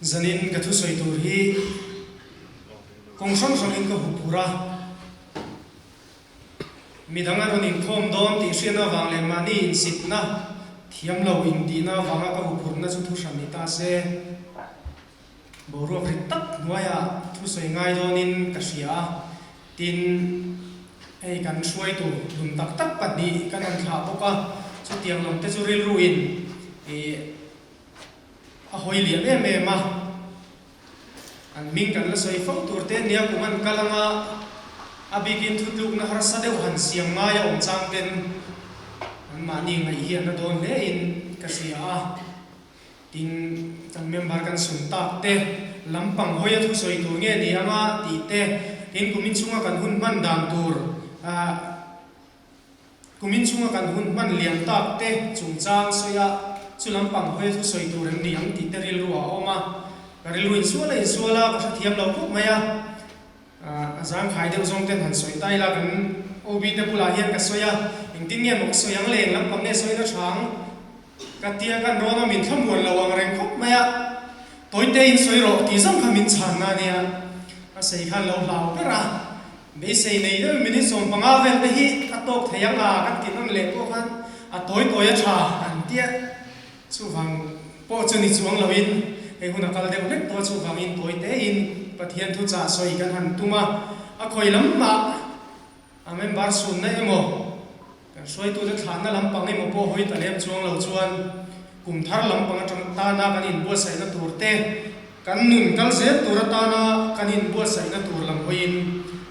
Zanin ka thusawi tur hi kawng hrang hrangin ka huphurh a, midang a rawn inkhawm dawn tih hriatna avang leh mahni insitna thiam lo intihna avanga ka huphurhna chu thu hran ni ta se, boruak rit tak hnuaiah thusawi ngai dawnin ka hria a, tin hei kan hruaitu hlun tak tak pahnih kan han thlah bawk a, chutiang lam te chu rilruin ih. A hawi lian em em a, an hming kan la sawi fo tur te nia kum an kal anga a bikin thutlukna harsa deuh han siam ngai a awm chang ten anmahni ngaih hi an la dawn hle in ka hria a, tin kan member kan sun tak te lampang hawi a thusawi tur nge ni anga tih te tin kumin chhunga kan hun hman dan tur ah. Kumin chhunga kan hun hman liam tak te chungchang sawi a, chu lampang hawi thu sawi tur em ni ang tih te rilru ah a awm a. Ka rilru insual a insual a, ka hrethiam lo khawp mai a. A zangkhai deuh zawng ten han sawi ta ila kan OB te bulah hian ka sawi a, engtin nge maw ka sawi ang le, eng lampang nge sawina tha ang ka tia kan rawn a min thlamuan lo ang reng khawp mai a. Tawite in sawi rawh tih zawng kha min chhanna a nia, a sei khan lo hlau ber a. Beisei nei deuhin minute 15 vel te hi a tawk thei ang a kan ti nawn leh pawh khan a tawi tawi a tha an tia chuvang pawh chu ni chuang loin hei hun a kal deuh hlek tawh a chuvangin tawi tein Pathian thuchah sawi kan han tum a, a khawi lam mah a member sunna emaw kan hruaitute thlahna lampang emaw pawh hawi ta lem chuang lo chuan kum thar lampang atang tana kan inbuatsaihna tur te Kan nun kal zel tur atana kan inbuatsaihna tur lam hawiin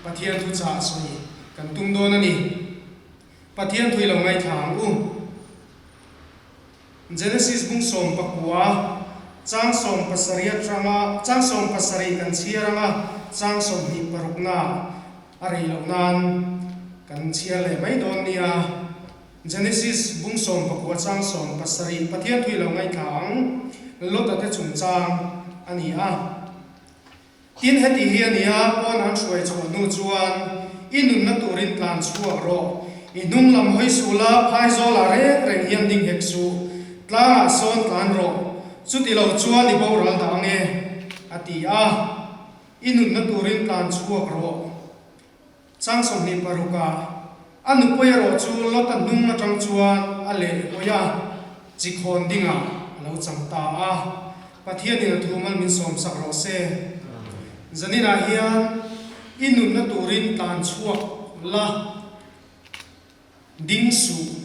Pathian thu chah sawi kan tum dawn a ni. Pathian thui lo ngaithla ang u. Genesis bung 19, chang 70 atanga chang 70 kan chhiar anga chang 26 na a rei loh nan kan chhiar leh mai dawn nia. Genesis bung 19 chang 70 Pathian thui lo ngaithla ang, Lota te chungchang a ni a. Tin heti hi a ni a, pawn an hruai chhuah hnu chuan i nunna turin tlan chhuak rawh. I hnung lam hawi suh la, phaizawlah reng reng hian ding hek suh, tlangah sawn tlan rawh, chuti lo chuan i boral dah ang e, a ti a. I nunna turin tlan chhuak rawh. Chang 26 ah a nupui erawh chu Lota hnung atang chuan a leh hawi a, chikhawn dingah a lo chang ta a. Pathianin a thu mal min sawmsak rawh se. Zaninah hian i nunna turin tlan chhuak la, ding suh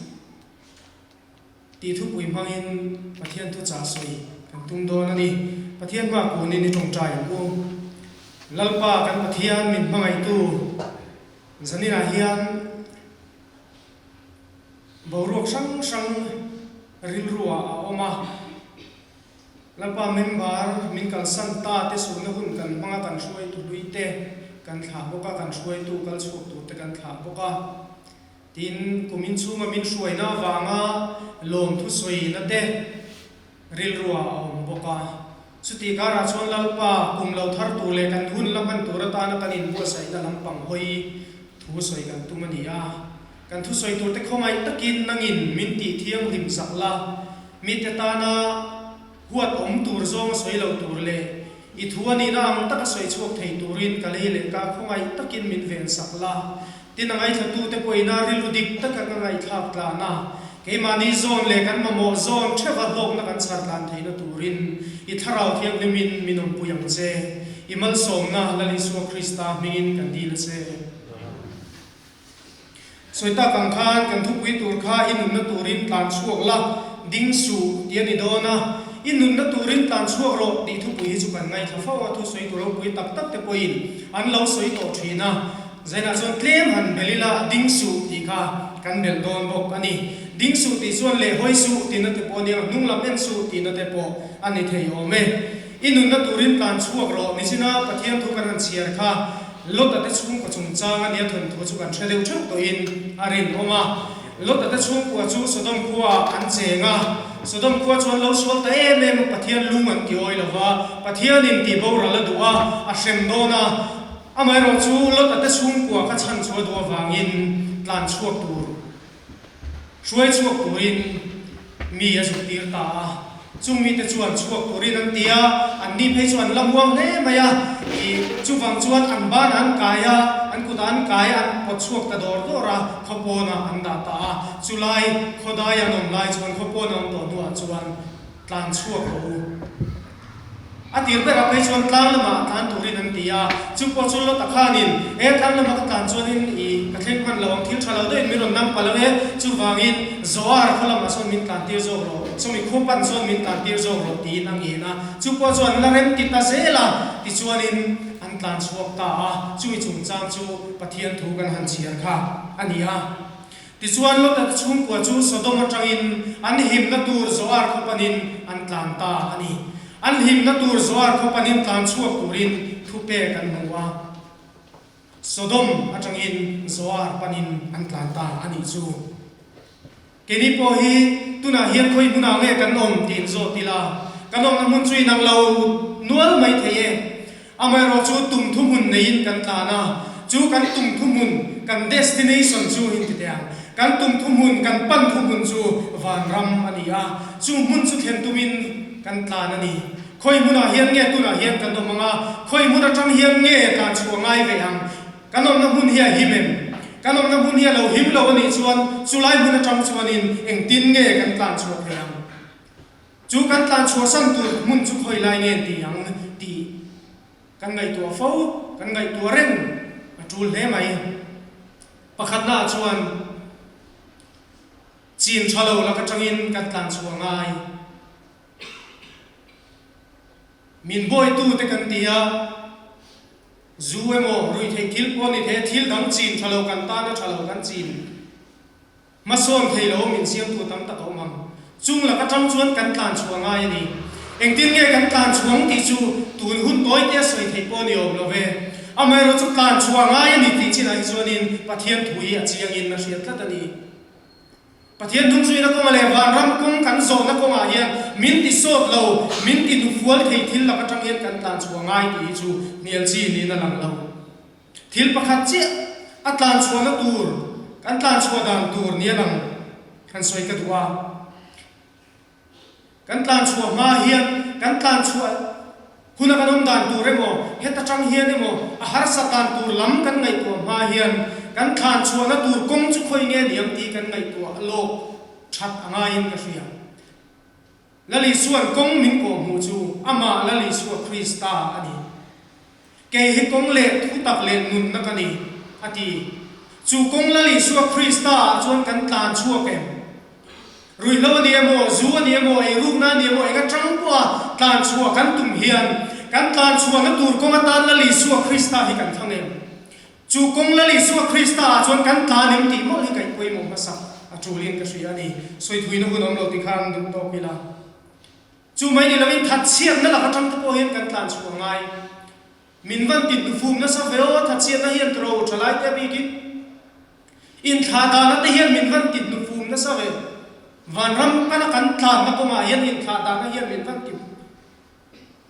tih thupui hmangin Pathian thuchah sawi kan tum dawn a ni. Pathian hma kunin i tawngtai ang u. Lalpa kan Pathian min hmangaihtu zaninah hian boruak hrang hrang rilruah a awm a. Lalpa member min kalsan ta te suhna hun kan hmanga kan hruaitu hlui te kan thlah bawk a, kan hruaitu kal chhuak tur te kan thlah bawk a. Tin, kum inchhunga min hruaina avanga lawmthu sawina te rilruah a awm bawk a. Chutih karah chuan Lalpa kum lo thar tur leh kan hun la hman tur atana kan inbuatsaihna lampang hawi thu sawi kan tum a ni a. Kan thusawi turte khawngaih takin nangin min tih thianghlim zak la, mite tana huat awm tur zawnga sawi lo tur leh i thu a nihna ang taka sawi chhuak thei turin ka lei leh ka khawngaih takin min vensak la. Tin, a ngaithlatute pawhin a rilru dik taka ka ngaihthlak tlan a, keimahni zawn leh kan mamawh zawn theuha hlawkna kan chhar tlan theihna turin i Thlarau Thianghlimin min awmpui ang che. I malsawmna Lal Isua Krista hmingin kan dil a che. Sawi tak ang khan kan thupui tur kha i nunna turin tlan chhuak la, ding suh tih a ni dawn a, i nunna turin tlan chhuak rawh tih thupui hi chu kan ngaithla fo a, thusawi tu ropui tak tak te pawhin an lo sawi tawh thin a, Zainah chuan tlem han bel ila ding suh tih kha kan belh dawn bawk a ni. Ding suh tih chuan leh hawi suh tihna te pawh a nia, hnung lam en suh tihna te pawh a ni thei awm e. I nunna turin tlan chhuak rawh nichina Pathian thu kan han chhiar kha Lota te chhungkua chungchang a nia thawnthu chu kan hre deuh theuh tawhin a rinawm a. Lota te chhungkua chu Sodom khuaah an cheng a, Sodom khua chuan lo sual ta em em a, Pathian lung an ti awi lo va, Pathianin tih boral a duh a, a hrem dawn a. Amaherawh chu Lota te chhungkua kha chhan chu a duh avangin tlan chhuak tur, hruai chhuak turin mi a zuk tir ta a. Chung mite chuan chhuak turin an ti a, anni phei chu an la muang hle mai a, ih, chuvang chuan an banah an kai a, an kutah an kai a, an pawt chhuak ta dawr dawr a, khaw pawnah an dah ta a. Chulai khawdai an awm lai chuan khaw pawn a awm tawh hnuah chuan tlan chhuak rawh u. A tir berah phei chuan tlang lamah tlan turin an ti a, chu pawh chu Lota khanin, E, tlang lama ka tlan chuanin i ka thleng hman lo ang, thil tha lo deuhin min rawn nang palh ang e, chuvangin Zoar khaw lamah sawn min tlan tir zawk rawh, chumi khu pan sawn min tlan tir zawk rawh tiin a ngen a, chu pawh chu an la rem ti ta zel a, tichuanin an tlan chhuak ta a, chumi chungchang chu Pathian thu kan han chhiar kha a ni a. Tichuan Lota te chhungkua chu Sodom atangin an himna tur Zoar khaw panin an tlan ta a ni. An himna tur Zoar khaw panin tlan chhuak turin thupek an hmu a. Sodom atangin Zoar panin an tlan ta a nih chu. Keini pawh hi tunah hian khawi hmunah nge kan awm tiin zawt ila, kan awmna hmun chu inang lo nual mai thei e. Amaherawh chu tum thuhmun neiin kan tlan a, chu kan tum thuhmun, kan destination chu in ti teh ang. Kan tum thuhmun, kan pan thuhmun chu vanram a ni a, chu hmun chu thlen tumin kan tlan a ni. Khawi hmunah hian nge tunah hian kan awm ang a, khawi hmun atang hian nge tlan chhuah ngai ve ang? Kan awmna hmun hi a him em? Kan awmna hmun hi a lo him lo a nih chuan chulai hmun atang chuanin engtin nge kan tlan chhuah theih ang? Chu kan tlan chhuahsan tur hmun chu khawi lai nge ti ang tih kan ngaihtuah fo, kan ngaihtuah reng a tul hle mai. Pakhatnaah chuan chin tha lo lak atangin kan tlan chhuah ngai. Min bawitute kan ti a, zu emaw ruihtheih thil pawh a ni thei a, thil dang chin tha lo kan tana tha lo kan chin. Hmasawn thei lo min siamtu tam tak a awm ang. Chung lak atang chuan kan tlan chhuah ngai a ni. Engtin nge kan tlan chhuang tih chu tun hun tawi te a sawi theih pawh a ni awm lo ve. Amaherawh chu tlan chhuah ngai a ni tih chinah hi chuanin Pathian thu hi a chiangin a hriat tlat a ni. Pathian hnungzuina kawnga leh vanram kawng kan zawhna kawngah hian min ti sawt lo, min ti hnufual thei thil lak atang hian kan tlan chhuah ngai tih hi chu hnial chi niin a lang lo. Thil pakhat chiah a tlan chhuahna tur, kan tlan chhuah dan tur nia lang han sawi ka duh a. Kan tlan chhuah hma hian kan tlan chhuah huna kan awm dan tur emaw, heta tang hian emaw a harsa dan tur lam kan ngaihtuah hma hian kan thlan chhuahna tur kawng chu khawi nge niang tih kan ngaihtuah lawk that a ngaiin ka hria. Lal Isua'n kawng min kawhhmuh chu amah Lal Isua Krista a ni. Kei hi kawng leh thutak leh nunna ka ni, a ti. Chu kawng Lal Isua Krista ah chuan kan tlan chhuak em? Ruihhlo a ni emaw, zu a ni emaw, eirukna a ni emaw, eng atang pawha tlan chhuah kan tum hian kan tlan chhuahna tur kawng atan Lal Isua Krista hi kan thlang em? Chu kawng Lal Isua Krista ah chuan kan tlan em tih mawlh hi kaih pawimawh hmasa a tulin ka hria a ni. Sawithuina hun awm lo ti khan duh tawk ila. Chu mai ni loin thatchhiatna lak atang te pawh hian kan tlan chhuah ngai. Min van ti hnufum nasa ve aw, thatchhiatna hian tro tha lai te a bikin inthlah dahna te hian min van ti hnufum nasa ve. Vanram pana kan tlanna kawngah hian inthlah dahna hian min van ti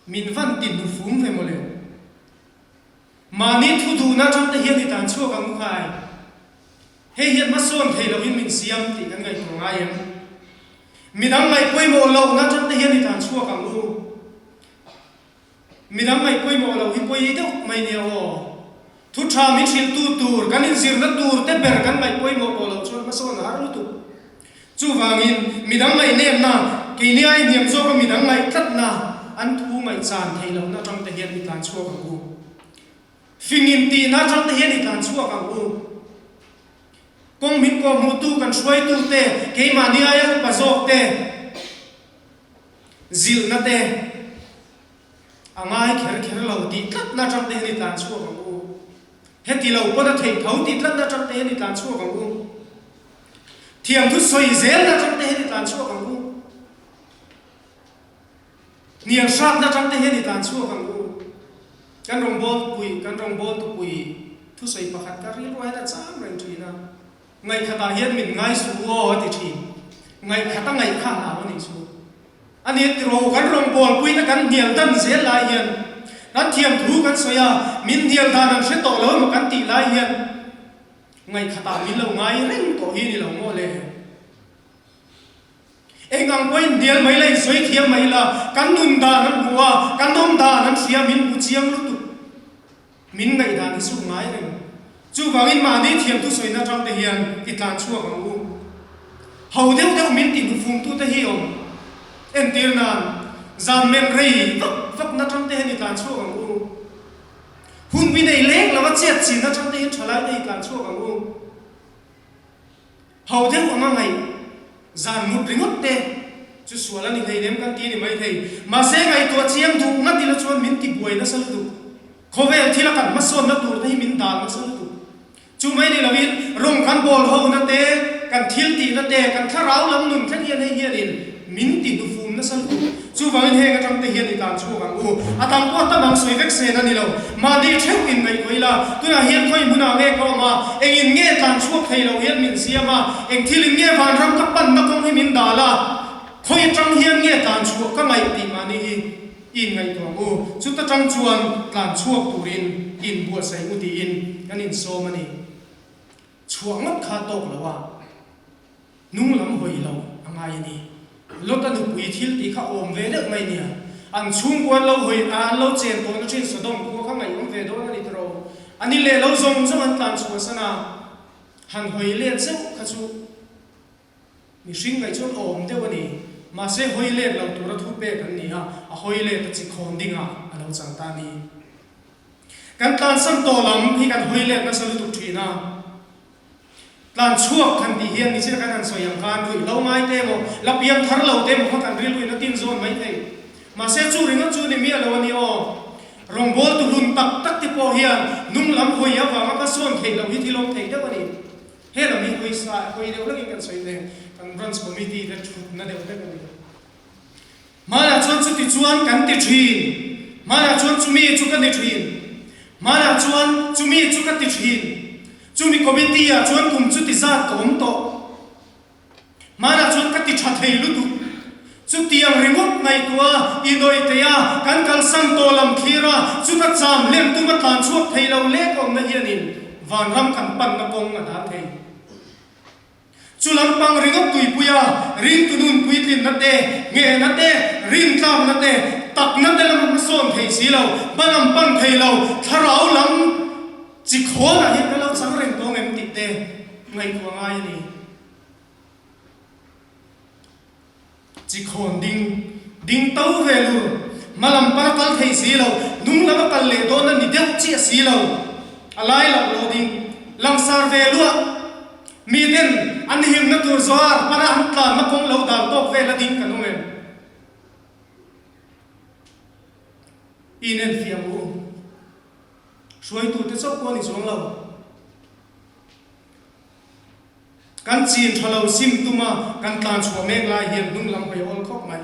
min van ti hnufum ve mawle. Mahni thu duhna atang te hian i tan chhuak ang u khai. Hei hian hmasawn thei loin min siam tih kan ngaihtuah ngai em? Midang ngaih pawimawh lohna atang te hian i tan chhuak ang u. Midang ngaih pawimawh loh hi pawi deuh mai nia aw. Thu tha min hrilhtu tur, kan inzirna tur te ber kan ngaih pawimawh tawh loh chuan hmasawn a har lutuk. Chuvangin, midang ngaihnemna, keini ai hniam zawka midang ngaih tlatna, an thu ngaihchan theih lohna atang te hian i tlan chhuak ang u. Fing intihna atang te hian i tlan chhuak ang u. Kawng min kawhhmuhtu kan hruaitu te, keimahni aia upa zawk te, zilhna te a ngai kher kher lo tih tlatna atang te hian i tlan chhuak ang u. Heti lo pawn a theih tho tih tlatna atang te hian i tlan chhuak ang u. Thiamthu sawi zelna atang te hian i tlan chhuak ang u. Hnial hratna atang te hian i tlan chhuak ang u. Kan rawngbawlpui, kan rawngbawltupui thusawi pakhat ka rilruah hian a cham reng thin a. Ngaihkhatah hian min ngai suh u aw a ti thin. Ngaihkhat a ngaih kha hlau a nih chu. A ni tiraw kan rawngbawlpuina kan hnial dan zel lai hian kan thiamthu kan sawi a, min hnial dan an hre tawh lo emaw kan tih lai hian Ngaihkhatah min lo ngai reng tawh hi ni lo maw le? Eng ang pawhin hnial mai la, insawi thiam mai la, kan nun dan an hmu a, kan awm dan an hria, min hmu chiang lutuk. Min ngaihdan hi chu ngai reng. Chuvangin mahni thiam thusawina atang te hian i tlan chhuak ang u. Ho deuh deuh min ti hnufumtute hi awm. Entir nan, zan men rei vak vakna atang te hian i tlan chhuak ang u. Hun bi nei leng lova chet chin atang te hian thalai te i tlan chhuak ang u. Ho deuh anga ngaih zan mut ringawt te chu sual a ni hleinem kan ti a ni maithei. Mahse ngaihtuah chiang duh ngat ila chuan min ti buai nasa lutuk. Khawvel thila kan hmasawnna tur te hi min dan nasa lutuk. Chu mai ni loin rawng kan bawl hona te, kan thil tihna te, kan thlarau lam nun thleng hian hei hianin min ti hnufum nasa lutuk. Chuvangin heng atang te hian i tlan chhuak ang u. A tam pawh a tam ang sawi vek sen a ni lo. Mahni theuh in ngaihtuah ila, tunah hian khawi hmunah nge ka awm a, engin nge tlan chhuak thei lo hian min siam a, eng thilin nge vanram ka panna kawng hi min dal a, khawi atang hian nge tlan chhuah ka ngaih tih mahni hi i inngaihtuah ang u. Chuta tang chuan tlan chhuak turin i inbuatsaih u tiin kan insawm a ni. Chhuah ngawt kha tawk lo a. Hnung lam hawi lo a ngai a ni. Lota nupui thil tih kha awm ve deuh mai nia. An chhungkua an lo hawi a, an lo chen tawhna thin Sodom khua kha ngaihawm ve dawn a ni tawh. A ni leh lo zawng zawng an tlan chhuahsan a, han hawi let zeuh kha chu mihring ngaih chuan awm deuh a ni. Mahse hawi let lo tura thu pek an ni a, a hawi let a chi khawn dingah a lo chang ta a ni. Kan tlansan tawh lam hi kan hawi let nasa lutuk thin a. Tlan chhuak kan tih hian nichina kan han sawi ang khan ruih lo ngai te emaw, la piang thar lo te emaw kha kan rilruin a tin zawn mai thei. Mahse chu ringawt chu ni miah lo a ni aw. Rawngbâwl tu hlun tak tak te pawh hian nung lam hawi avanga ka sawn theih loh hi thil awm thei deuh a ni. He lam hi hawi sa, hawi deuh hlek in kan sawi thei. Kan Branch Committee te thutna deuh hlek a ni. Hmanah chuan chuti chuan kan ti thin, hmanah chuan chumi chu ka ni thin, hmanah chuan chumi chu ka ti thin, chumi committee ah chuan kum chuti zat ka awm tawh, hmanah chuan ka ti tha thei lutuk. Chutiang ringawt ngaihtuah a, inawih thei a, kan kalsan tawh lam thlir a, chuta cham hlen tuma tlan chhuak thei lo lek awmna hianin vanram kan panna kawng a dal thei. Chu lampang ringawt tuipuia ringtu nun puitlinna te, nghehna te, rintlakna te, takna te lama hmasawn thei si lo, hma lam pan thei lo, thlarau lam chi khawnah hian ka lo chang reng tawng em tih te ngaihtuah ngai a ni. Chi khawn ding, ding to ve lur, hma lam pan a kal thei si lo, hnung lam a kal leh dawn a ni deuh chiah si lo, a lai loh lo ding, langsar ve luah, miten an himna tur zuar pana an tlanna kawng lo dan tawk vel a ding kan awm em? Inenfiah ang u. Hruaitute chauh pawh a ni chuang lo. Kan chin tha lo sim tuma kan tlan chhuah mek lai hian hnung lam hawi awl khawp mai.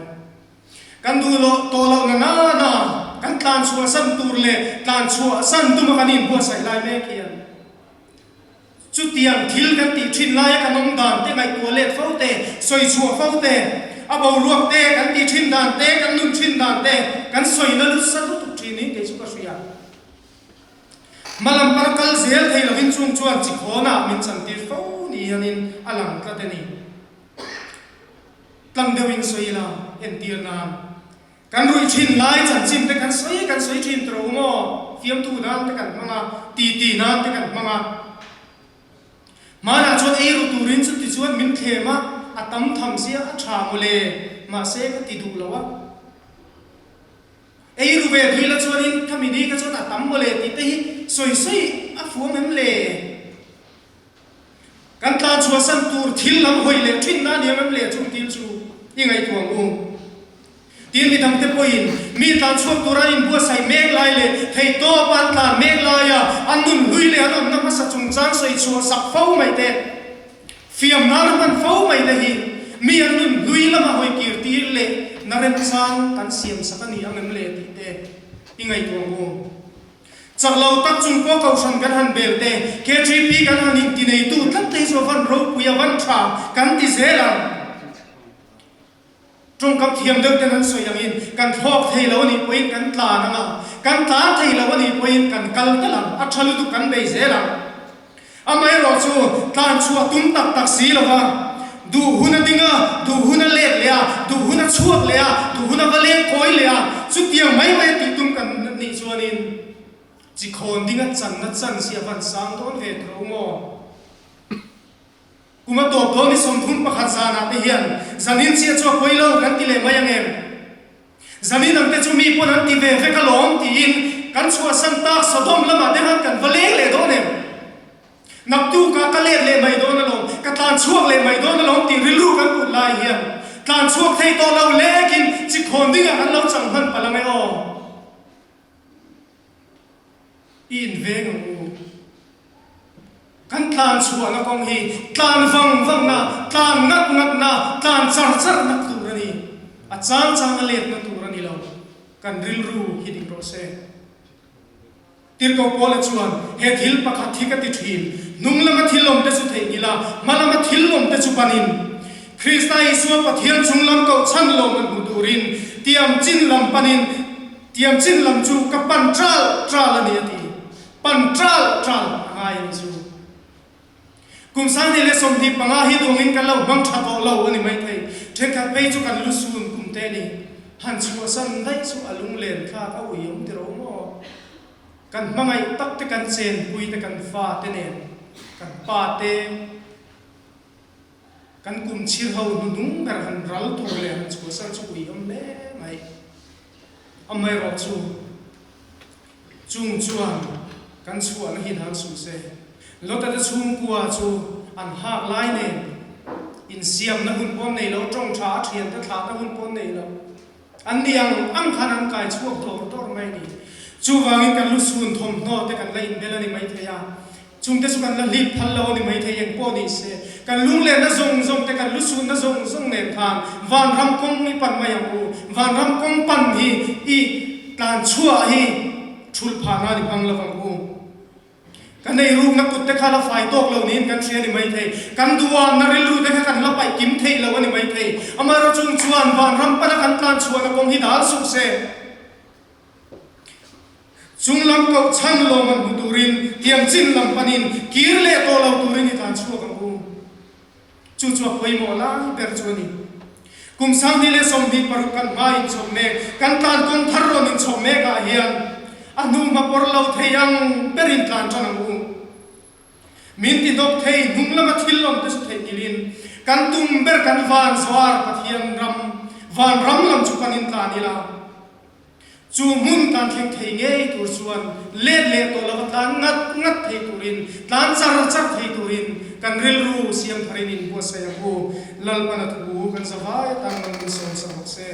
Kan duh loh tawh loh na nana kan tlan chhuah san tur leh tlan chhuah san tuma kan inbuatsaih lai mek hian chutiang thil kan tih thin laia kan awm dan te ngaihtuah let fo te, sawi chhuah fo te, a boruak te, kan tih thin dan te, kan nun thin dan te kan sawi na lusa lutuk thin in kei chu ka hria. Hmalam par kal zel thei lovin chung chuan chi khawnah min chantir fo ni hianin a lang tlat a ni. Tlang deuhin sawi ila entir nan kan ruih thin lai chanchin te kan sawi kan sawi thin tawh maw? Fiamthu nan te kan hmang a, titi nan te kan hmang a. Hmanah chuan ei ru turin chuti chuan min thlem a, a tam tham sia a tha mawle, mahse ka ti duh lo a. Ei ru ve thui la chuanin khami ni kha chuan a tam mawle tih te hi sawi sawi a fuam em le? Kan tlan chhuahsan tur thil lam hawi leh thin na aniang em le chung thil chu i ngaihtuah ang u. Tin midang te pawhin mi tlan chhuak tura an inbuatsaih mek lai leh theihtawp a an tlan mek laia an nun hlui leh an awmna hmasa chungchang sawi chhuah sak fo mai te Fiam nan a hman fo mai te hi mi an nun hlui lama hawi kir tir leh na remchang kan siam sak a ni ang em le tih te i ngaihtuah ang u. Chak lo tak chung pawh kohhran kan han bel te, KTP kan han inti neitu tlat te hi chu a van ropui a van tha kan ti zel ang. Tawngkam thiam deuh ten an sawi angin kan thlawk thei lo a nih pawhin kan tlan ang a, kan tlan thei lo a nih pawhin kan kal tal ang, a tha lutuk kan bei zel ang. Amaherawh chu tlan chhuah tum tak tak si lo va, Duh hun a ding a, duh hun a let leh a, duh hun a chhuak leh a, duh hun a va leng kawi leh a, chutiang mai mai a tih tum kan nih chuanin chi khawn ding a channa chance hi a van sang dawn ve tho maw? Kum a tawp dawn i 31 zanah te hian zanin chiah chu a pawi lo kan ti leh mai ang em? Zanin ang te chu mi pawn an ti ve vek alawm tiin kan chhuahsan tak Sodom lamah te khan kan va leng leh dawn em? Naktukah ka let leh mai dawn alawm, ka tlan chhuak leh mai dawn alawm tih rilru kan put lai hian tlan chhuak thei tawh lo lekin chi khawn dingah kan lo chang hman palh ang e aw. I inveng ang u. Kan tlan chhuahna kawng hi tlan vang vangna, tlan ngat ngatna, tlan char charna tur a ni. A chang changa letna tur a ni lo. Kan rilru hi dik rawh se. Tirhkoh Paula chuan, He thil pakhat hi ka ti thin, hnung lama thil awmte chu theihnghilh a, hma lama thil awmte chu panin, Krista Isua Pathian chung lam koh chhan lawm an hmu turin tiam chin lam panin, tiam chin lam chu ka pan ṭal ṭal a ni a ti. Pan ṭal ṭal a ngai a ni chu. Kum 2025 hi duangin kan lo hmang ṭha tawh lo a ni maithei. Ṭhenkhat phei chu kan lu sun kum te a ni. Han chhuahsan daih chu a lunglen thlak a ui awm ti ro maw? Kan hmangaih tak te kan chenpui te kan fa te nen kan pa te kan kum chhir ho hnuhnung ber han ral tur leh han chhuahsan chu ui awm hle mai. Amaherawhchu. Chung chuan kan chhuahna hi dang suh se. Lota te chhungkua chu an hak lai nen insiamna hun pawh an nei lo, tawng tha a thiante thlahna hun pawh an nei lo. An ni ang ang khan an kai chhuak dawr dawr mai a ni. Chuvangin kan lu sun thawmhnaw te kan la inbel a ni maithei a, chungte chu kan la hlip phal lo a ni maithei eng pawh ni se. Kan lunglenna zawng zawng te, kan lu sunna zawng zawng nen khan vanram kawng i pan mai ang u. Vanram kawng pan hi i tlan chhuah hi thulh phah nan i hmang lo ang u. Kan ei rukna kut te kha la fai tawk lo niin kan hria a ni maithei. Kan duanna rilru te kha kan la paih kim theih lo a ni maithei. Amaherawh chung chuan vanram pana kan tlan chhuahna kawng hi dal suh se. Chung lam koh chhan lawm an hmu turin tiang chin lam panin kir leh tawh lo turin i tlan chhuak ang u. Chu chu a pawimawh lai ber chu a ni. Kum 2026 kan hma inchhawp mek, kan tlan kawng thar rawn inchhawp mek ah hian a hnu hma pawr lo thei ang berin tlan tan ang u. Min ti dawk thei hnung lama thil awm te chu theihnghilhin kan tum ber kan van zuar Pathian ram, van ram lam chu panin tlan ila. Chu hmun tlan thleng thei ngei tur chuan let leh tawh lova tlan ngat ngat thei turin, tlan char char thei turin kan rilru siam tharin inbuatsaih ang u. Lalpana thu kan zavai atan man min sawm sak rawh se.